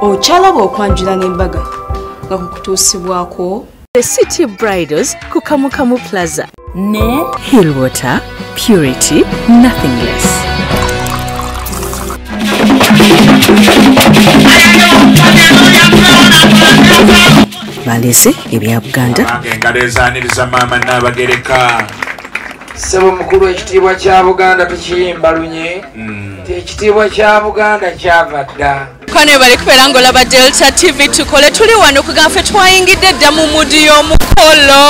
Okyalaba okwanjula n'embaga nga kukutuusibwako The City Bridals ku Kamukamu Plaza ne Hillwater, purity, nothing less. Balese ebya Buganda. Engalo ezaaniriza maama Nnaabagereka. Ssebo mukulu, ekitiibwa kya Buganda tukiyimba lunye. Nti ekitiibwa kya Buganda kyava dda. Kane bali kubeera ng'olaba Delta TV tukole tuli wano kugamba ffe twayingidde dda mu mudi y'omukolo.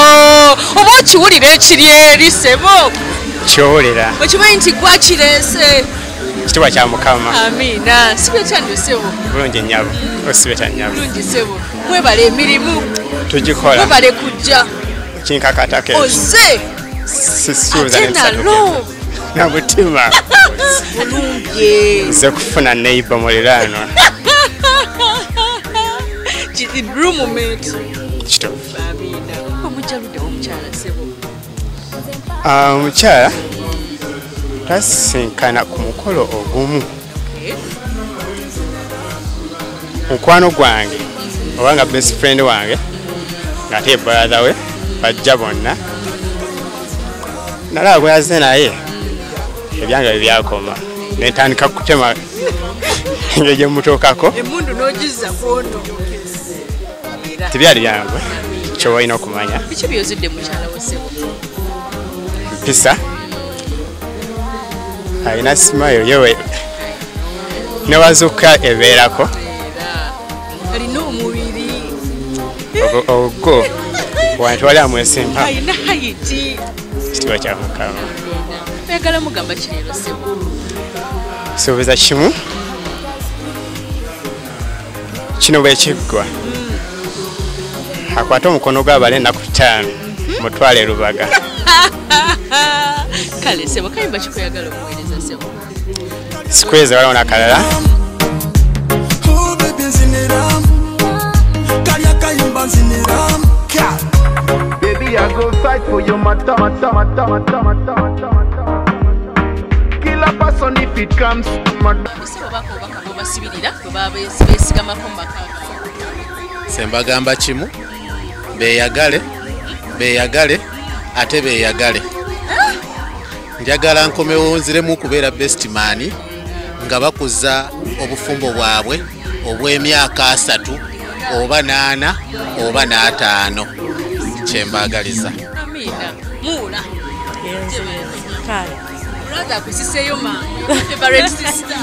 Oba okiwulira ekiri eri ssebo? Kiwulira. Okimanyi nti gwakireese. Ekitiibwa kya Mukama. Amiina. Sibye nno ssebo? Bulungi nnyabo. Osibye nnyabo. Bulungi ssebo. Mwebale emirimu. Tugikola. Mwebale kujja. Kinkakatako ekyo. Ozze. Sisuuza Ate nalo. Na mutima. Alumbye. Nze kufuna neighbor muliraanwa. Roommate. Kituufu. Amiina. Omujja ludda omukyala ssebo? Omukyala twasisinkana ku mukolo ogumu. Mukwano gwange oba nga best friend wange ng'ate brother we bajja bonna. Nalaba gwe yazze naye ebyange bye byakoma ne ntandika kutema engeri gye mmutuukako. Emmundu n'ogizza kwono. Tebyali byangu kyoba olina okumanya. Biki by'ozudde mukyala wo ssebo? Mpisa. Alina smile yewe newazuka ebeerako. Alina omubiri. Ogwo wantu wali amwesimba. Alina hayiti. Ekitiibwa kya Mukama. Oyagala mugamba ki leero ssebo? Suubiza kimu. Kino bwe kiggwa. Akwate omukono gw'abala ennaku 5 mutwale Rubaga. Kale ssebo, kayimba ki koyagala omuweereza ssebo? Squeeze waliwo n'akalala. Baby, I go fight for your matter, matter, matter, matter, matter, matter. Kill a person if it comes to my. Ssebo bako obubaka bw'obasibirira bwe baba beesigamako mu maka gaabwe. Sembagamba kimu, beeyagale, beeyagale, ate beeyagale. Njagala nkomewo nziremu okubeera best man nga bakuza obufumbo bwabwe obw'emyaka 3 oba 4 oba 5. Kyembaagaliza. Amiina. Muula. Kale. Brother akusiseeyo mangu. Favorite sister.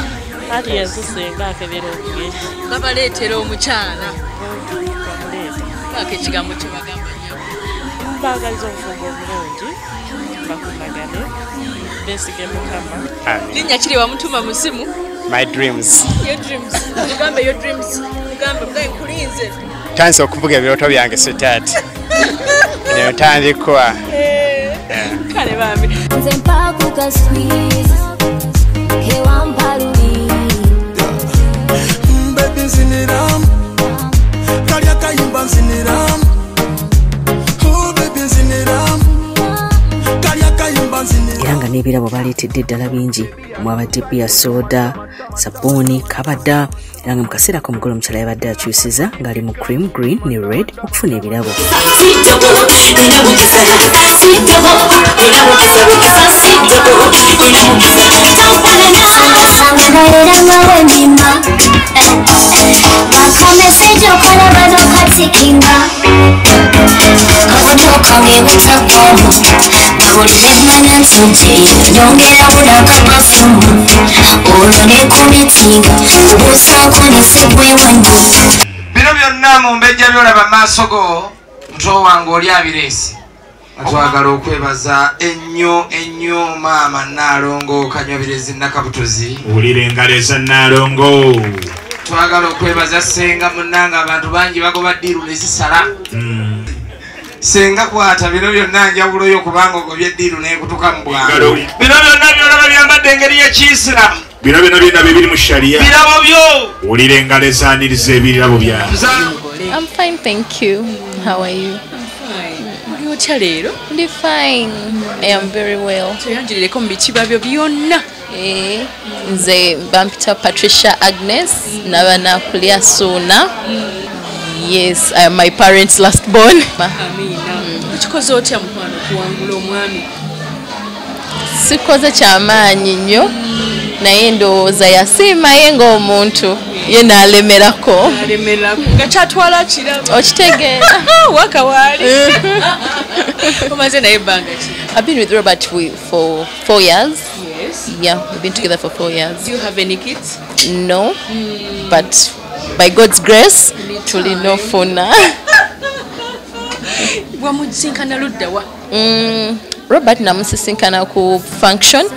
Ati yansusenga akebera obugezi. Babaleetera omukyala. Baako ekigambo kye bagamba nnyabo. Mbaagaliza obufumbo obulungi, bakumagane, beesige Mukama. Linnya kiri wamutuma mu ssimu? My dreams. Your dreams. Mugambe your dreams. Mugambe mugambe nkulinze. Tandise okuvuga ebirooto byange sweetheart. Eno ntandikwa. Kale bambi. Nze mpakuka squeeze, kewampa luli. Baby nzinira, kalya kayimba nzinira. Oh baby nzinira, kalya kayimba nzinira. Era nga n'ebirabo baleetedde ddala bingi mwabadde bbiya, soda, sabbuuni, kabada. Era nga mu kaseera k'omugole omukyala yabadde akyusiza ng'ali mu cream green ne red okufuna ebirabo. Bino byonna mu mbejja by'olaba mu maaso go muto wange oli abireese. Twagala okwebaza ennyo ennyo maama Nnaalongo Kanywabirezi Nakabutozi. Wulira engalo eza Nnaalongo. Twagala okwebaza ssenga munnange, abantu bangi bagoba ddiiru ne zisala. Ssenga kwata bino byonna njawulo yo kubanga ogobye eddiiru n'ekutuka mu bwangu. Bino byonna by'olaba byambadde engeri y'ekiyisiraamu. Bino byonna byonna bibiri mu sharia. Birabo byo. Wulira engalo ezaaniriza ebirabo byange. I'm fine, thank you. How are you? I'm fine. Oli otya leero? Ndi fine. I am very well. Tweyanjulireko mu bikiba byo byonna. Nze bampita Patricia Agnes Nabanakulya Suna. Yes, I am my parents' last born. Amina. Okikoze otya mukwano kuwangula omwami? Sikoze kyamaanyi nnyo, naye ndowooza yasiima ye ng'omuntu ye n'alemerako. Alemerako nga kyatwala kirabo. Okitegeera. Waka waali. Omaze naye ebbanga ki? I've been with Robert for 4 years. Yes. Yeah, we've been together for 4 years. Do you have any kids? No, but by God's grace, tulina ofuna. Wamusisinkana ludda wa? Robert namusisinkana ku function.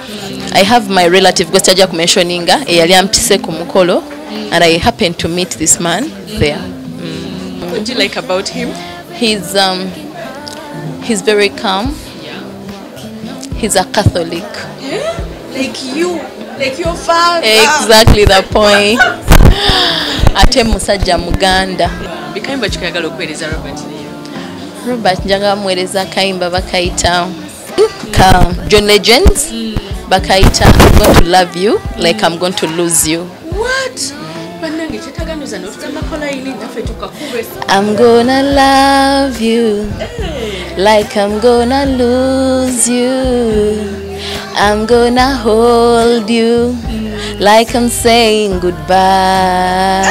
I have my relative gwe kumentioninga eyali ampise ku mukolo, and I happened to meet this man there. What do you like about him? He's very calm. Yeah. He's a Catholic. Yeah? Like you, like your father. Exactly the point. Ate musajja Muganda. Bikayimba kikayagala okuweereza Robert leero? Robert njagala muweereza akayimba bakayita ka John Legends. Bakayita I'm going to love you like I'm going to lose you. What? Bannange kyetaganuza n'otugambako layini naffe tukakube. I'm gonna love you like I'm gonna lose you. I'm gonna hold you like I'm saying goodbye.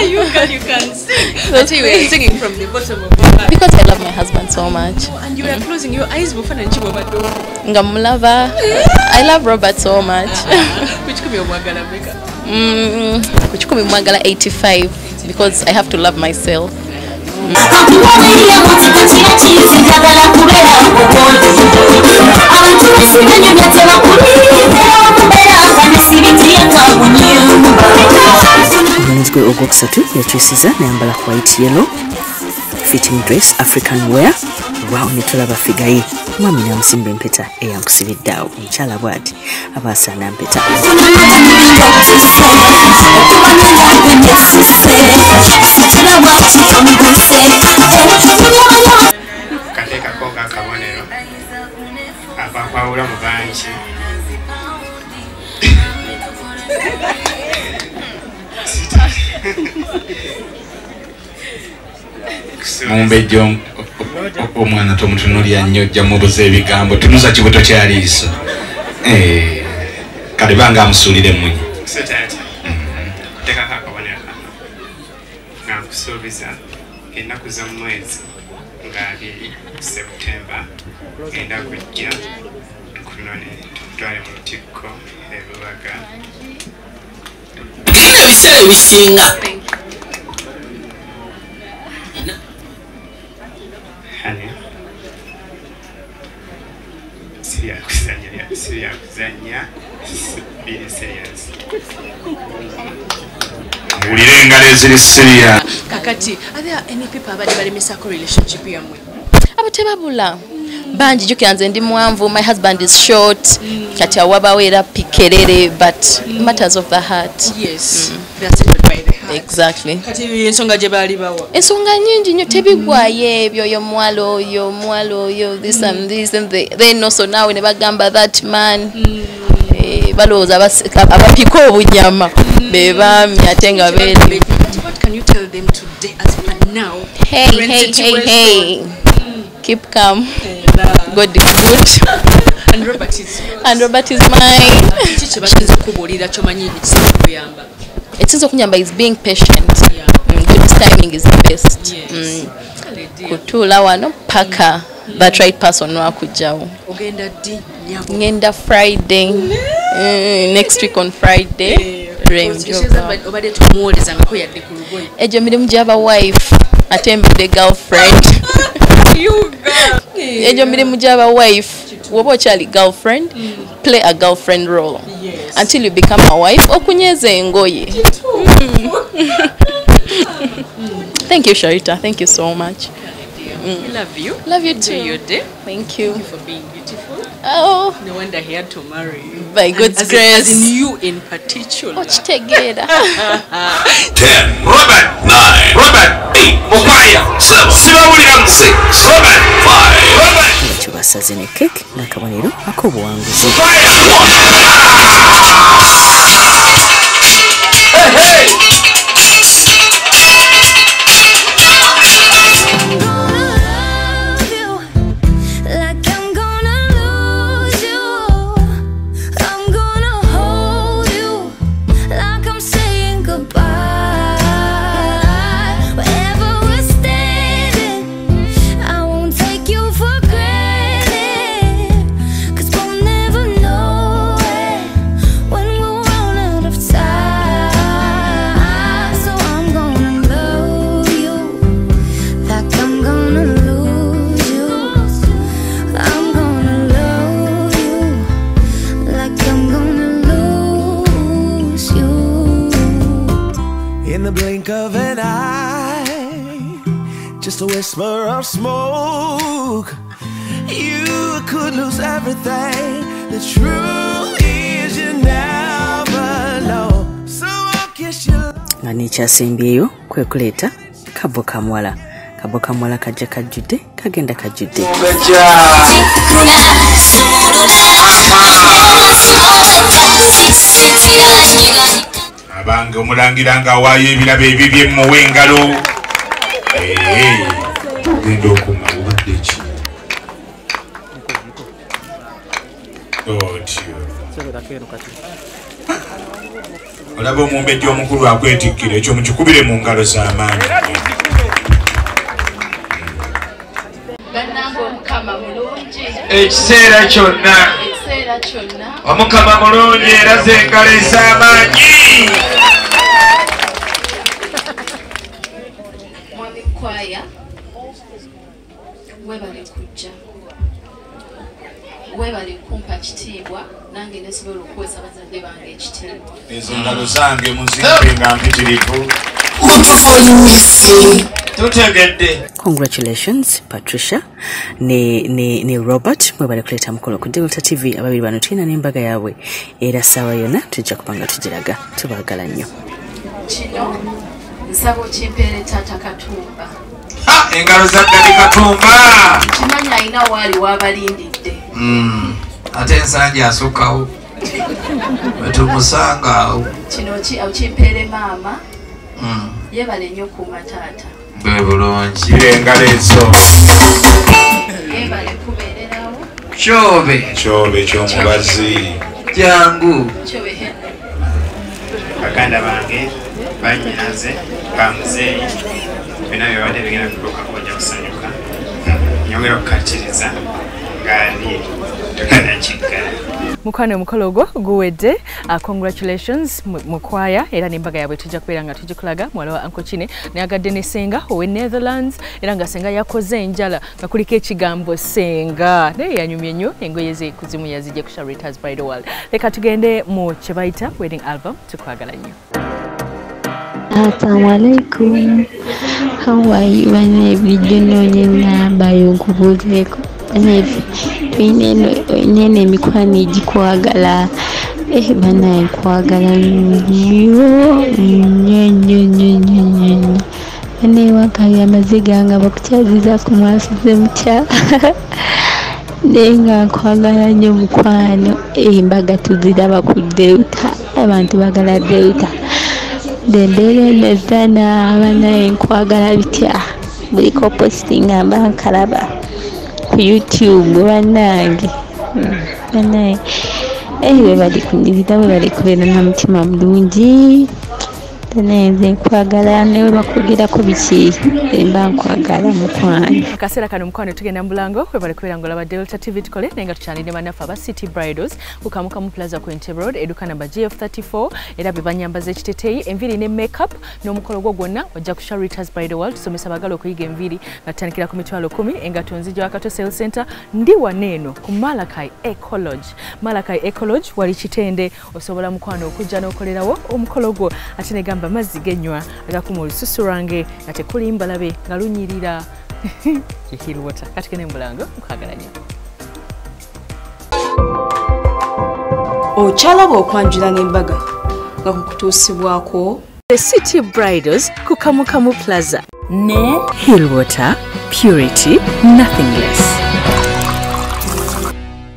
You can sing. But you were singing from the bottom of your heart. Because I love my husband so much. Oh, and you were closing your eyes before Nga mulava. I love Robert so much. Kuchikumi omwagala meka? Kuchikumi omwagala 85 because I have to love myself. Omwezi gwe ogwokusatu yakyusiza nayambala white yellow fitting dress African wear. Wow, netulaba figa ye. Mwami n'amusimba empeta eyankusibidde awo. Omukyala bw'ati aba asaana mpeta. Kateekako ng'akabonero abakwawula mu bangi. Mumbejja omwana tomutunuulira nnyo ojja mubuza ebigambo, tunuza kibuto kya liiso. Kale banga amusuulira emmunye. So taata, kuteekako akabonero kano nga nkusuubiza ennaku z'omwezi nga 2 September ngenda kujja tukunone tukutwale mu lutikko e Lubaga. Ebiseera ebisinga. Honey, sirya biri serious. Wulira engalo eziri serious. Kakati, are there any people abadde balemesako relationship yammwe? Abo tebabula. Bangi jjukira nze ndi muwanvu, my husband is short. Kati awabawo era pikerere, but matters of the heart. Yes. They are settled by the heart. Exactly. Kati ensonga gye baali bawa? Ensonga nnyingi nnyo, tebigwayo ebyo, oyo muwala oyo, omuwala oyo, this and this and then also naawe ne bagamba that man. Balowooza abapika obunyama be baami ate nga beere. What can you tell them today as per now? Hey, hey, hey, hey. Keep calm. God is good. And Robert is yours. And Robert is mine. Kiki kye okubuulira ky'omanyi ekisinga okuyamba? Ekisinga okunyamba is being patient. Yeah. God's timing is the best. Yes. Kutuula wano paka that right person wakujjawo. Ogenda ddi nnyabo? Ngenda Friday. Next week on Friday. Obadde tomuwolezangako yadde ku lugoye. Egyo mirimu gy'aba wife ate mbadde girlfriend. Egyo mirimu gy'aba wife. Woba okyali girlfriend, play a girlfriend role. Yes. Until you become a wife, okunyeza engoye. Thank you, Sharita. Thank you so much. We love you. Love you too. Enjoy your day. Thank you. Thank you for being beautiful. Oh. No wonder he had to marry you. By God's grace. As in you in particular. Okitegeera. 10, Robert, 9, Robert, 8, Mukwaya, 7, 6, Robert, 5, Robert. Ekyo basaze ne cake n'akabonero ak'obuwanguzi. Hey, hey! Of an eye, just a whisper of smoke, you could lose everything. The truth is you never know. So I'll kiss you. Nga nekyasembyeyo kwe kuleeta kabo kamuwala. Kabo kamuwala kajja kajjudde, kagenda kajjudde. Abange omulangira nga awaayo ebirabo ebibye muwe engalo. Genda okuma obadde ki? Otyo. Olaba omumbejja omukulu akwetikkira ekyo mukikubire mu ngalo z'amaanyi. Bannange Omukama mulungi. Ekiseera kyonna. Ekiseera kyonna. Omukama mulungi era z'engalo ez'amaanyi. Mwami Kwaya, webale kujja, webale kumpa kitiibwa, nange nesobola okuweesa bazadde bange ekitiibwa. Ezo ngalo zange muzimpe nga mpitirivu. Tutegedde. Congratulations Patricia ne Robert, mwebale kuleeta mukolo ku Delta TV. Ababiri bano tulina n'embaga yaabwe era ssaawa yonna tujja kubanga tugiraga. Tubaagala nnyo. Kino nsaba okimpeere taata Katumba. Engalo za Daddy Katumba. Kimanyi alina waali w'abalindidde. Ate ensangi asukkawo wetumusanga awo. Kino okimpeere maama. Yeebale nnyo okuuma taata. Bwe bulungi. Engalo ezo. Yeebale kubeererawo. Kyobe. Kyobe ky'omubazi. Jangu. Kyobe Henry. Baganda bange bannyinaze bamuzeeyi byonna byebadde bigenda kutuukako ojja kusanyuka. Nyongera okukakkiriza nga ndi togenda kiggala. Mukwano omukolo ogwo guwedde. Congratulations Mukwaya, era n'embaga yaabwe tujja kubeera nga tugikulaga. Muwala wa Uncle Chine nayagadde ne Senga owe Netherlands, era nga Senga yakoze enjala nga kuliko ekigambo Senga, naye yanyumye nnyo engoye ze kuzimu yazijje ku Sharita's Bridal World. Leka tugende mu kye bayita wedding album. Tukwagala nnyo. Assalamu alaikum. How are you? Bane bulijjo nnoonya ennamba yo nkubuuzeeko. Bane olina emikwano egikwagala. Banaye nkwagala nnyo nnyo nnyo nnyo nnyo nnyo. Banaye wakaabya amaziga nga bakukyazizaako mwasuze mutya. Naye nga nkwagala nnyo mukwano. Embaga tuziraba ku Delta. Abantu baagala Delta. Embeera eno ezana banaye nkwagala bitya. Buliko positinga mba nkalaba ku YouTube bannange. Banaye webali kunyirira, webali kubeera na mutima mulungi. Banaye nze nkwagala ne webakwogerako biki mba nkwagala mukwano. Akaseera kano mukwano tugenda mu bulango. Webale kubeera ng'olaba Delta TV tukole, naye nga tukyalidde bannaffe aba City Bridals ku Kamukamu Plaza ku Entebbe Road, edduka namba GF34, era be banyambaza ekiteeteeyi, enviiri ne makeup n'omukolo gwo gwonna ojja ku Sharita's Bridal World. Tusomesa abaagala okuyiga enviiri nga tutandikira ku 10,000. Engatto nzija Wakato Sales Center, ndi wano eno ku Malachi Eco Lodge. Malachi Eco Lodge wali Kitende, osobola mukwano okujja n'okolerawo omukolo gwo. Ate negamba amazzi genywa agakuma olususu lwange nga tekuli mbalabe nga lunyirira. Heal water. Katikene mbulango nkwagala nnyo. Okyalaba okwanjula n'embaga nga kukutuusibwako The City Bridals ku Kamukamu Plaza ne Hillwater, purity, nothing less.